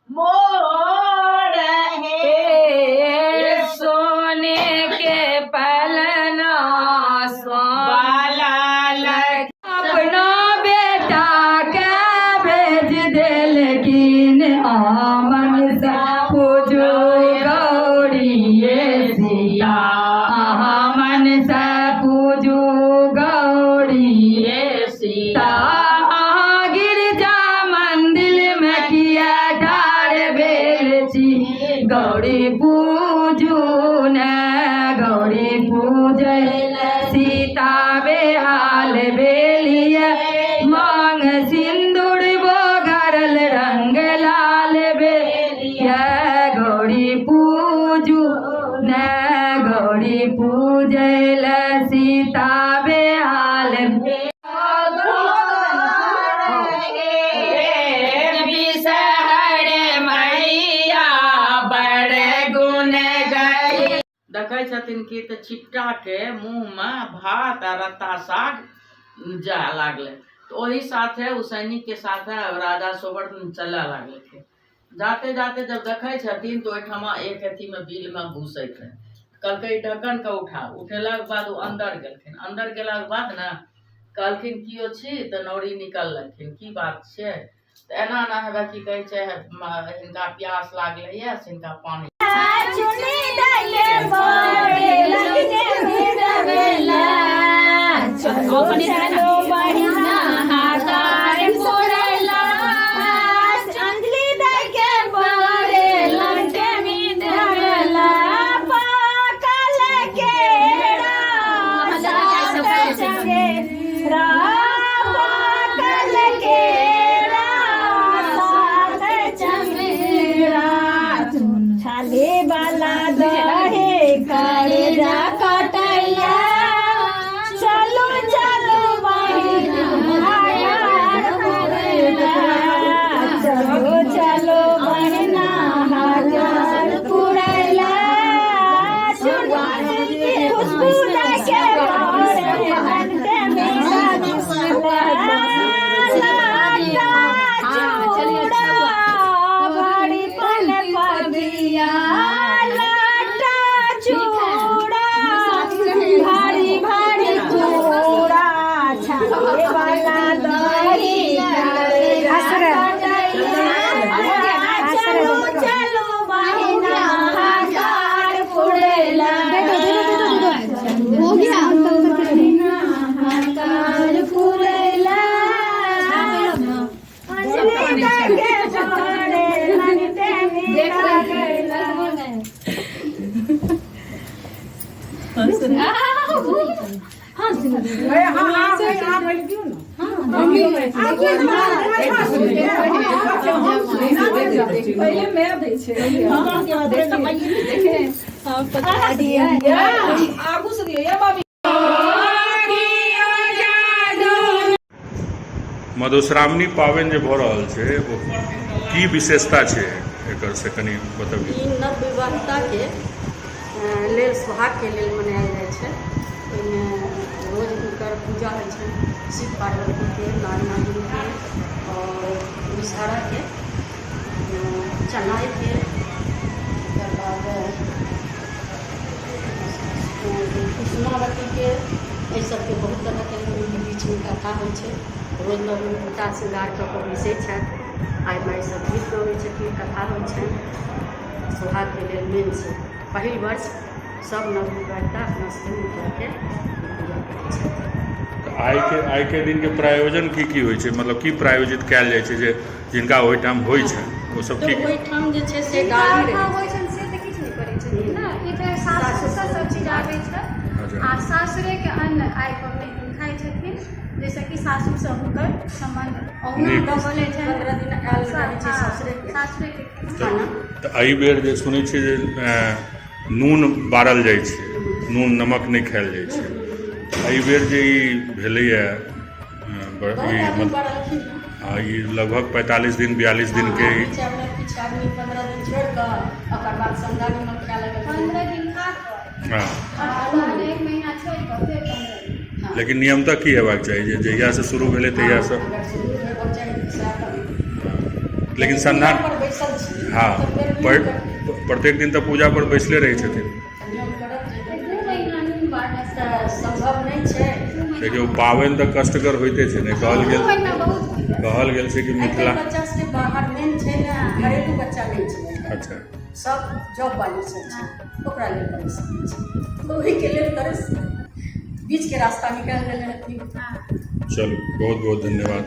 मोर हे सोने के पलना बाला लग अपना बेटा के भेज देलखिन आमन से पूजू गौरी सीता, आमन से पूजू गौरी सीता। अहाँ गिरजा मंदिर में किया ठार भेल छी, गौरी पूजू ने गौरी पूजै सीता बेहाल भेलिय, मांग सिंदूर बोगरल रंग लाल भेलिय, गौरी पूजू ने गौरी पूजै सीता बेहाल। विषहर मैया बड़ गुण गई। देखै छथिन कि तऽ छिपटा के मुँहमे भात आ रत्ता साग जाय लागलै। तऽ ओही साथे ओ सैनिक के साथे राजा सुवर्ण चलय लागलखिन। जाते जाते जब देखै छथिन तऽ ओहिठमा एक अथीमे बिलमे घुसैत रहै। कहलकै ई ढक्कन के उठा। उठेलाके बाद ओ अन्दर गेलखिन। अन्दर गेलाके बाद ने कहलखिन कियो छी? तऽ नौरी निकललखिन, की बात छियै? तऽ एना एना हेबे की कहै छै, हिनका प्यास लागलैए से हिनका पानि। अंजलि दाई के बड़े लंटे देवेला, पाकल केरा साथ चंगेरा, पाकल केरा साथ चंगेरा, छाले वाला दही करेजा कटैया, चलू चलू बहिना, चलो चलो बहिना हजार पुरैला, खुशबू के बड़ी पन पदिया, लाटा चूड़ा भारी भारी चूड़ा, छाले वाला दही चलो चलो बहिना हजार पुरैला, हो गया। बहिना हजार पुरैला, अंजलि दाई के बड़े लंगटे मेरा गैला। मधुश्रावणी पाबनि जे भऽ रहल छै, ओ की विशेषता छै एकर, से कनि बतबियौ। ई नवविवाहिताके लेल, सुहागके लेल मनायल जाइ छै। ओहिमे रोज हुनकर पूजा होइ छनि, शिव पार्वतीके, नाग नागिनके आओर विषहराके, चनाइके, तकर बाद कुसुमावतीके, एहि सबके बहुत तरहके बीचमे कथा होइ छै। रोज नव श्रृंगार कऽ कऽ बैसै छथि, आइ माइ सब गीत गबै छथिन, कथा होइ छनि। सुहागके लेल मेन छै। पहिल वर्ष सब नवविवाहिता अपना सबके मिथिलाके ई पूजा करै छथि। तऽ आइके दिनके प्रायोजन की की होइ छै? मतलब की प्रायोजित कयल जाइ छै, जे जिनका ओहिठाम होइ छनि ओ सब तऽ की? ओहिठाम जे छै से जिनका डाली अपना रहै होइ छनि से तऽ किछु नहि करै छथिन ने, ई तऽ सासुरसँ सब चीज आबै छै। आ सासुरेके अन्न आइ पबनैतिन खाइ छथिन, जाहिसँ कि सासुरसँ हुनकर सम्बन्ध ओहुना नीक। बनै छनि। 15 दिन आयल रहै छै सासुरेके सासुरेके खाना। तऽ एहि बेर जे सुनै छियै जे नून बारल जाइ छै, नून नमक नहि खायल जाइ छै, एहि बेर जे ई भेलैए बहुत ई आदमी बारलखिन हँ। आ ई लगभग 45 दिन, 42 दिनके ई किछु आदमी, किछु आदमी 15 दिन छोड़ि कऽ ओकर बाद सन्धा निमन खाए लगलखिन। 15 दिन खा कऽ आ तहन एक महीना छोड़ि कऽ फेर 15 दिन। लेकिन नियमतः की हेबाक चाही, जे जहियासँ शुरू भेलै तहियासँ? अगर शुरू हेबाक चाही तऽ सएह करू। लेकिन सन्धान पर बैसल छी। हँ, तऽ फेर नियम प्रत्येक दिन तऽ पूजा पर बैसले रहै छथिन। नियम करत जे 2 महीना नून बारलासँ तऽ सम्भव नहि छै। देखियौ, पाबनि तऽ कष्टकर होइते छै ने, कहल दू गेल महीना बहुत होइए। कहल गेल छै कि आइ मिथिला काल्हि बच्चा सबके बाहर मेन छै ने, घरेलू बच्चा नहि छै। सब जॉब वाली सब छै, ओकरा लेल परेशानी छै, तऽ ओहिके लेल करे बीचके रास्ता निकालि देने हथिन। चलू, बहुत बहुत धन्यवाद।